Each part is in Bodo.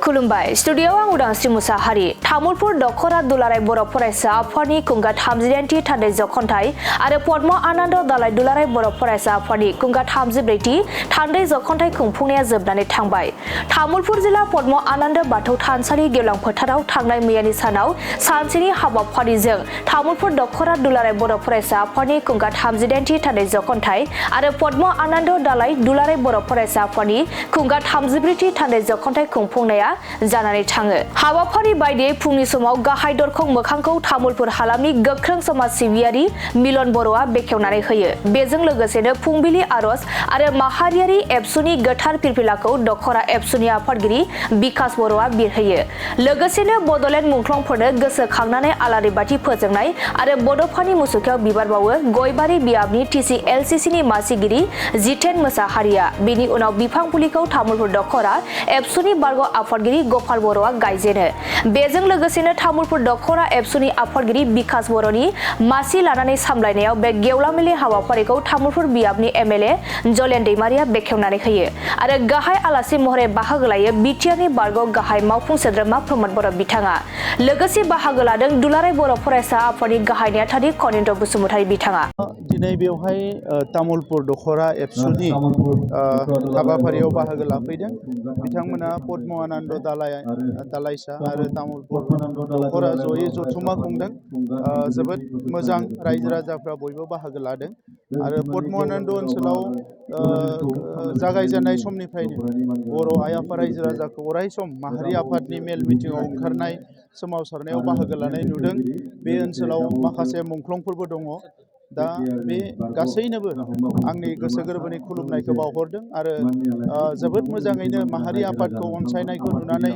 खुलुमबाय स्टुडियोआव आं उदांस्रि मुसाहारि तामुलपुर दख'र दुलाराय बर' फरायसा आफादनि कुंगा 38थि थान्दै ज'खन्थाइ आरो पद्म आनन्द दालाय दुलाराय बर' फरायसा आफादनि कुंगा 34थि थान्दै ज'खन्थाइ खुंफुंनाया जोबनानै थांबाय। तामुलपुर जिल्ला पद्म आनन्द बाथौ थानसालि गेवलां फोथाराव थांनाय मैयानि सानाव सानसेनि हाबाफारिजों तामुलपुर दख'र दुलाराय बर' फरायसा आफादनि कुंगा 38थि थान्दै ज'खन्थाइ आरो पद्म आनन्द दालाय दुलाराय बर' फरायसा आफादनि कुंगा 34थि थान्दै ज'खन्थाइ खुंफुंनाया जानानै थाङो। हाबाफारि बायदियै फुंनि समाव गाहाय दरखं मोखांखौ तामुलपुर हालामनि गोख्रों समाज सिबियारि मिलन बर'आ बेखेवनानै होयो। बेजों लोगोसेनो फुंबिलि आरज आरो माहारियारि एबसुनि गोथार फिरफिलाखौ दख'र एबसुनि आफादगिरि बिकास बर'आ बिरहोयो। लोगोसेनो बड'लेण्ड मुंख्लंफोरनो गोसोखांनानै आलारि बाथि फोजोंनाय आरो बड'फानि मुसुखायाव बिबार बावो गयबारि बियाबनि TCLCCनि मासिगिरि ज'खन मोसाहारिया। बेनि उनाव बिफां फुलिखौ तामुलपुर दख'र एबसुनि बारग' आफादगिरि गपाल बर'आ गायजेनो। बेजों लोगोसेनो तामुलपुर दख'र एबसुनि आफादगिरि बिकास बर'नि मासि लानानै सामलायनायाव बे गेवलां मेलनि हाबाफारिखौ तामुलपुर बियाबनि MLA जलेन दैमारिया बेखेवनानै होयो आरो गाहाय आलासि महरै बाहागो लायो बिटिआरनि बारग' गाहाय मावफुं सोद्रोमा प्रमद बर' बिथाङा। लोगोसे बाहागो लादों दुलाराय बर' फरायसा आफादनि गाहाय नेहाथारि कनिन्द्र बसुमतारी बिथाङा। दिनै बेवहाय तामुलपुर दख'र एबसुनि हाबाफारियाव बाहागो लाफैदों। बिथांमोना पद्म आनन्द दालाइसा आरो तामुलपुर दख'र जयै जथुम्मा खुंदों। जोबोद मोजां रायजो राजाफ्रा बयबो बाहागो लादों आरो पद्म आनन्द ओनसोलाव जागायजेननाय समनिफ्रायनो बर' आइ आफा रायजो राजाखौ अराय सम माहारि आफादनि मेल मिटिङाव ओंखारनाय सोमावसारनायाव बाहागो लानाय नुदों। बे ओनसोलाव माखासे मुंख्लंफोरबो दङ। दा बे गासैनोबो आंनि गोसो गोरबोनि खुलुमनायखौ बावहरदों आरो जोबोद मोजाङैनो माहारि आफादखौ अनसायनायखौ नुनानै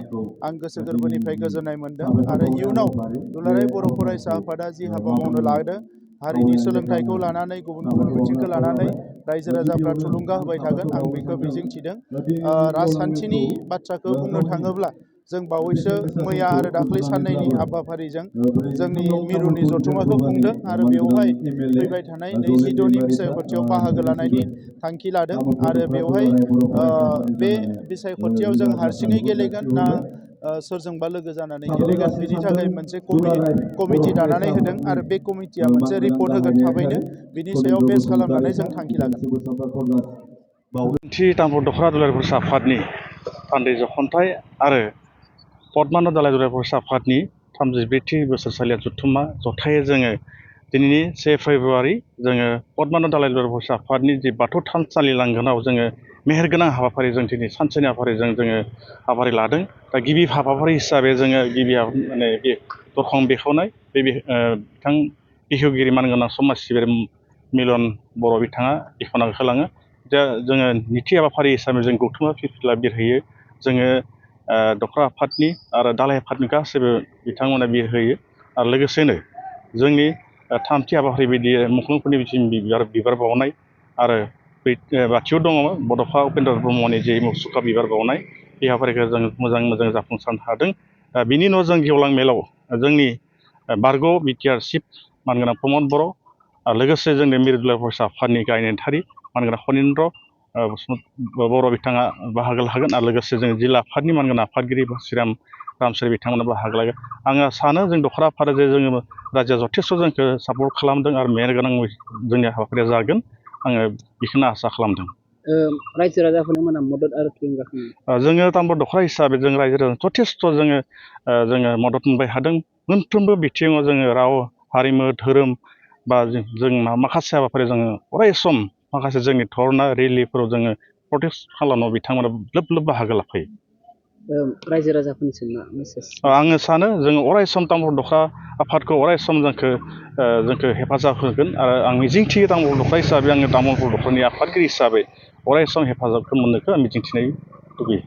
आं गोसो गोरबोनिफ्राय गोजोननाय मोनदों आरो इयुनाव दुलाराय बर' फरायसा आफादा जि हाबा मावनो लादों हारिनि सोलोंथाइखौ लानानै गुबुन गुबुन बिथिंखौ लानानै रायजो राजाफ्रा थुलुंगा होबाय थागोन आं बेखौ मिजिंथिदों। राजखान्थिनि बाथ्राखौ बुंनो थाङोब्ला जों बावैसो मैया आरो दाख्लै साननैनि हाबाफारिजों जोंनि मिरुनि जथुम्माखौ खुंदों आरो बेवहाय फैबाय थानाय 22नि बिसायख'थियाव बाहागो लानायनि थांखि लादों आरो बेवहाय बे बिसायख'थियाव जों हारसिङै गेलेगोन ना सोरजोंबा लोगो जानानै गेलेगोन बेनि थाखाय मोनसे कमिटि दानानै होदों आरो बे कमिटिया मोनसे रिपर्ट होगोन थाबैनो बिनि सायाव बेस खालामनानै जों थांखि लागोन। तामुलपुर दख'र दुलाराय फरायसा आफादनि थान्दै ज'खन्थाइ आरो पद्म आनन्द दालाय दुलाराय फरायसा आफादनि 34थि बोसोरसालिया जथायै जोङो दिनैनि 1 फेब्रुवारि जोङो पद्म आनन्द दालाय दुलाराय फरायसा आफादनि जि बाथौ थानसालि लांगोनाव जोङो मेहेरगोनां हाबाफारिजों दिनै सानसेनि हाबाफारिजों जोङो हाबाफारि लादों। दा गिबि हाबाफारि हिसाबै जोङो गिबियाव बे दरखं बेखेवनाय बिथां बिखेवगिरि मानगोनां समाज सिबियारि मिलन बर' बिथाङा बेखेवना होलाङो। दा जोङो नैथि हाबाफारि हिसाबै जों गौथुमा फिरफिला बिरहोयो। जोङो दख'र आफादनि आरो दालाय आफादनि गासैबो बिथांमोना बिरहोयो आरो लोगोसेनो जोंनि थामथि हाबाफारि बायदि मुंख्लंफोरनि बिबार बावनाय आरो बाथियाव दङ बड'फा उपेन्द्र ब्रह्मनि जे मुसुखा बिबार बावनाय बे हाबाफारिखौ जों मोजां जाफुंसारनो हादों। बिनि उनाव जों गेवलां मेलाव जोंनि बारग' बिटिआर चिफ मानगोनां प्रमद बर' आरो लोगोसे जोंनि मिरु दुलाराय फरायसा आफादनि गाहाय नेहाथारि मानगोनां कनिन्द्र बर' बिथाङा बाहागो लागोन आरो लोगोसे जों जिल्ला आफादनि मानगोनां आफादगिरि श्रीराम रामसारि बिथांमोना बाहागो लागोन। आङो सानो जों दख'र आफादा जे जोङो रायजोआ जथेस्थ' जोंखौ सापर्ट खालामदों आरो मेहेरगोनां जोंनि हाबाफारिया जागोन आङो बेखौनो आसा खालामदों। रायजो राजाफोरनो मदद आरो थुलुंगा जोङो तामुलपुर दख'र हिसाबै जों रायजो राजा जथेस्थ' जोङो मदद मोनबाय थादों। मोनफ्रोमबो बिथिङाव जोङो राव हारिमु धोरोम बा जों माखासे हाबाफारि जोङो अराय सम माखासे जोंनि धरना रेलिफोराव जोङो प्रटेस्ट खालामनायाव बिथांमोना लोब बाहागो लाफायो। रायजो राजाफोरनिसिम मेसेज आङो सानो जोङो अराय सम तामुलपुर दख'र आफादखौ अराय सम जोंखौ हेफाजाब होगोन आरो आं मिजिंथियो तामुलपुर दख'र हिसाबै आङो तामुलपुर दख'रनि आफादगिरि हिसाबै अराय सम हेफाजाबखौ मोननोखौ आं मिजिंथिनाय लुबैयो।